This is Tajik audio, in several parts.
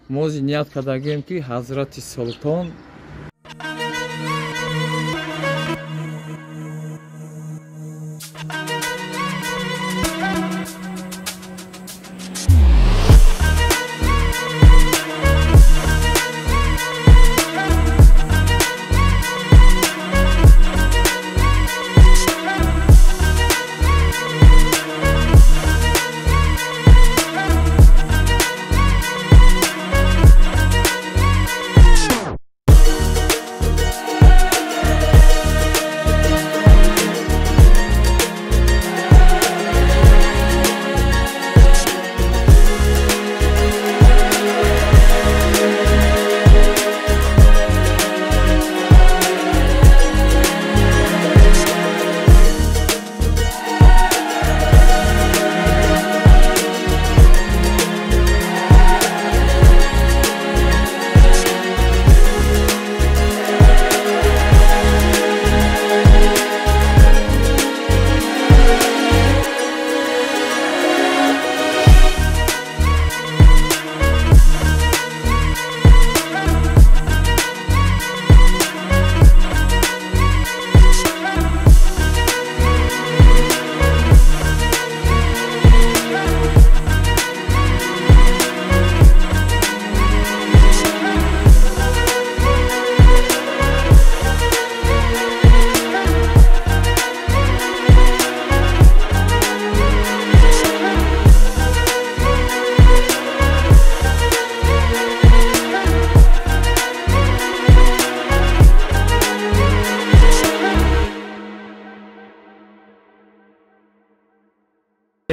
Мо ният кардагем, ки Ҳазрати Султон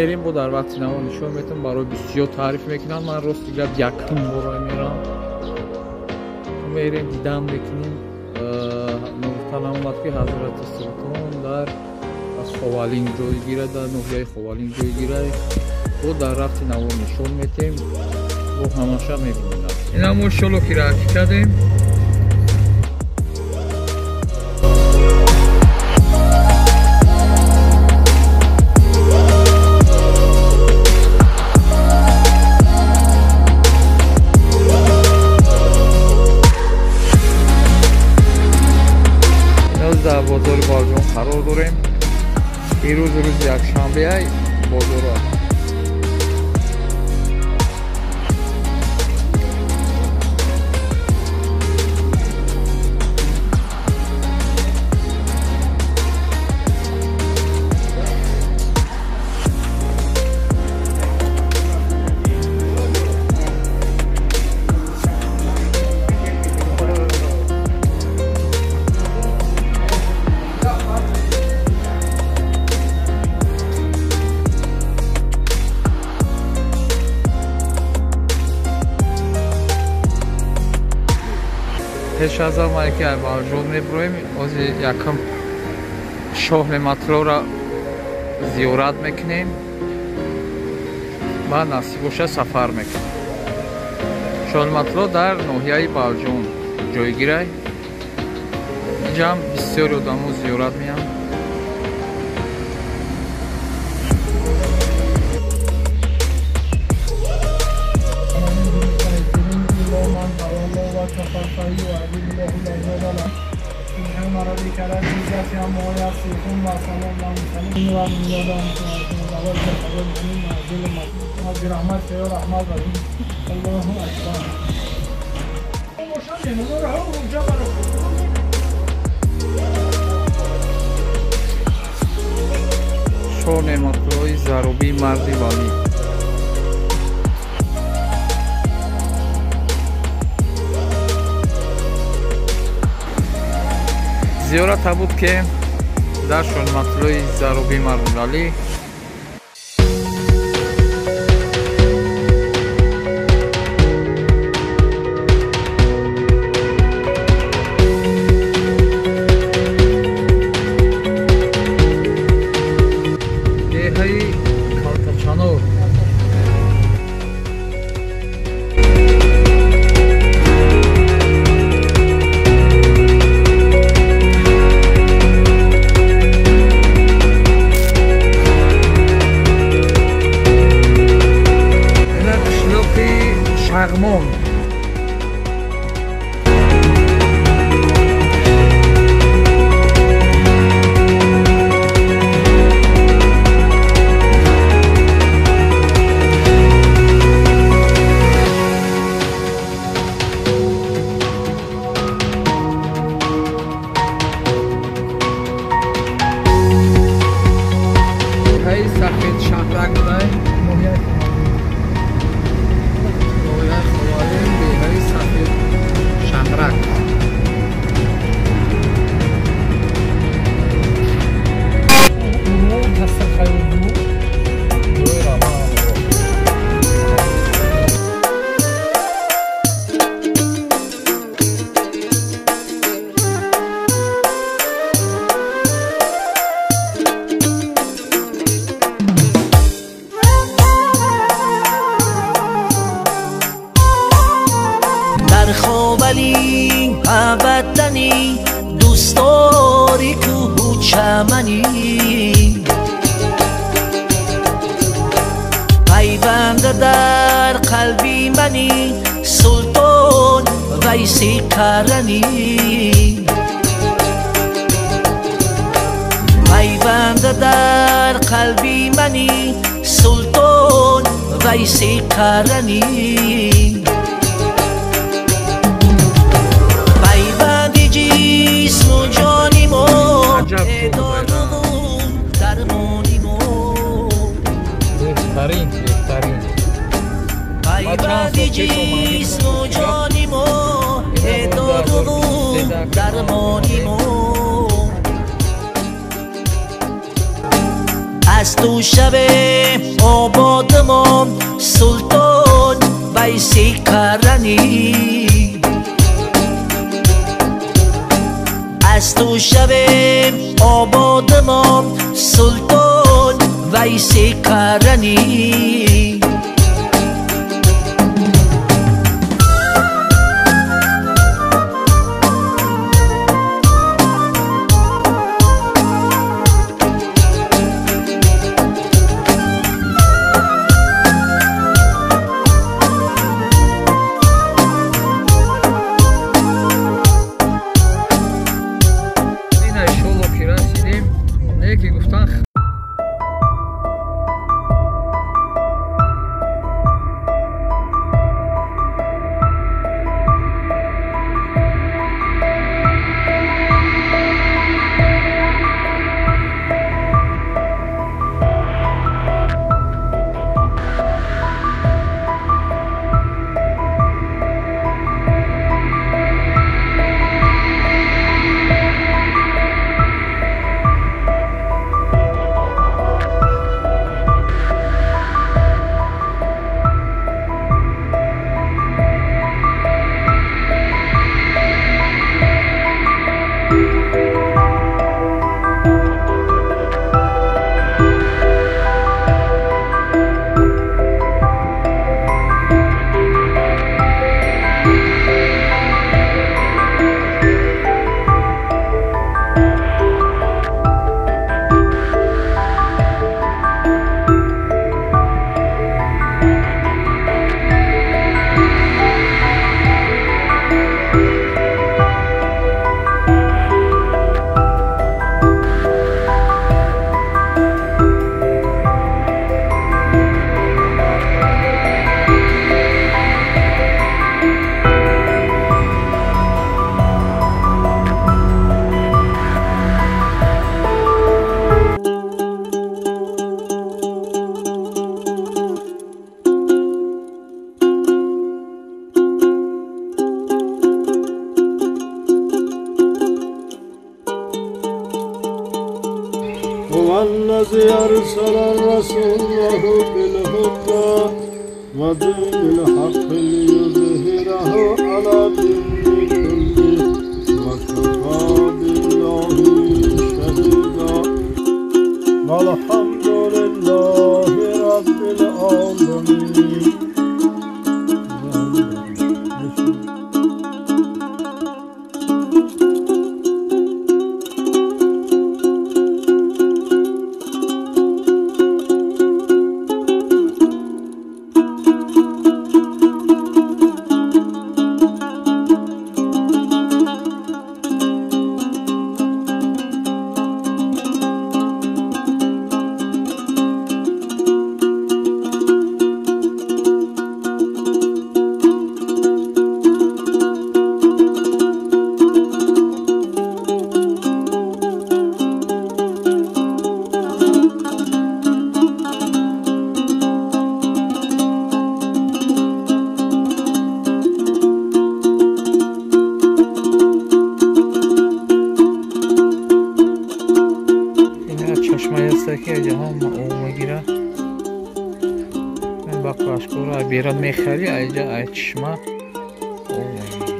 мерим. Бо дар вақти намо нишон метам, барои бисёр таъриф мекунам. Ман рости гап якум бора мерам, мерем, дидам мекунем. Ногуфта намонад, ки Ҳазрати Султон дар Ховалинг ҷой гирад, дар ноҳияи Ховалинг ҷой гирад. Бо дар рафти наво нишон метем, бо ҳамаша мебинем. Ина мо шоло ки раки кардем. Дар бозори Балҷон қарор дорем. Ирӯз рӯзи якшанбе ай бозор аст. Пеш аз ҳама ки Балҷон меброем, ози якам Шоҳ Неъматуллоро зиёрат мекунем ва насиб боша сафар мекунем. Шоҳ Неъматулло дар ноҳияи Балҷон ҷойгирай. Инҷа ҳам бисёри одамо зиёрат меянд. Шоҳ Неъматуллои Заробӣ, марди валӣ. Зиёрата буд, ки дар Шоҳ Неъматуллои Заробӣ, марди валӣ. Деҳаи Калтачанор. Аввалин ҳамватанӣ, дӯстдори кӯҳу чаманӣ. Пайванда дар қалби манӣ, Султон Вайси Қаранӣ. Пайванда дар қалби манӣ, Султон Вайси Қаранӣ. Пайванди ҷисму ҷони мо, доруву дармони мо. Беҳтарин, беҳтарин. Пайванди ҷисму ҷони мо, доруву дармони мо. Аз ту шаве обод мо, Султон Вайси Қаранӣ. Аз ту шаве обод мо, Султон Вайси Қаранӣ. هو الذي أرسل رسوله بالهدى ودين الحق ليظهره على الدين كله وكفى بالله شهيدا. والحمد لله رب العالمين. Берад мехари, айҷа ай чишма об мегирӣ.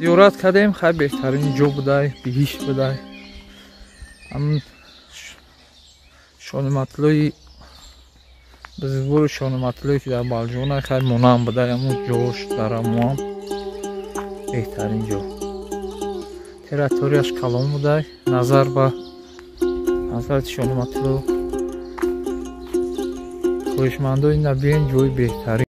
Зиёрат кардем, хай беҳтарин ҷо будай, биҳишт будай. Ҳамн шониматлои бузургвори шониматлое ки дар Балҷувона хай монанд будай, ҳамун ҷош дар ҳамоам беҳтарин ҷо. Территорияш калон будай назар ба ҳазрати Шониматло. Хоҳишмандои набиен ҷои беҳтарин.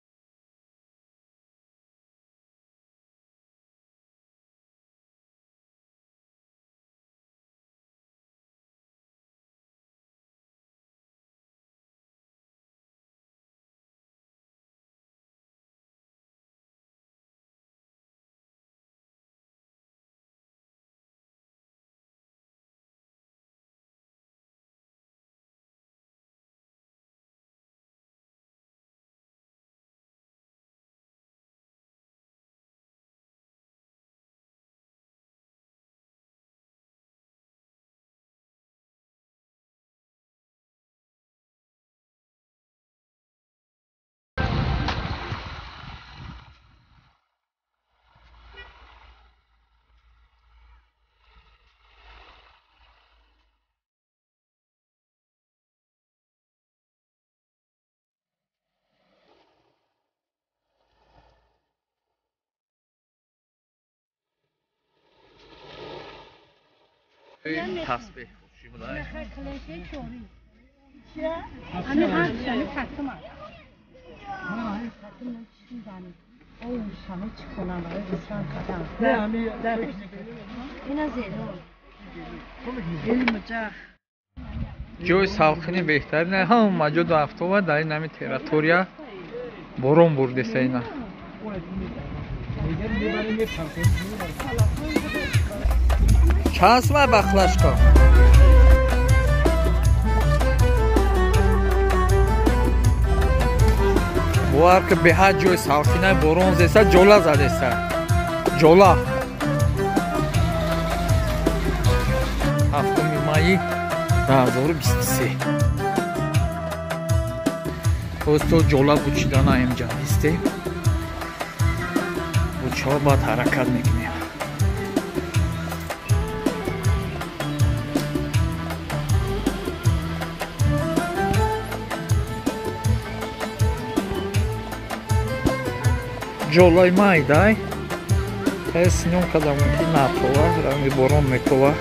Тасбеҳ хуши будай. Ҷои салқини беҳтарин ҳама ҷо дафтова дар ин ҳами территория борон бурдеса ина. Чанд сум бахлашка? Бовар ки беҳад ҷои салқинай борон зеса ҷола задеса. Ҷола. 7 майи 2023. То ҷола бучидана имҷа истем. Бучҳо баъд ҳаракат мекунем. Ҷолаи майдай. Ҳай синём када мумкин натова, ранги борон метова.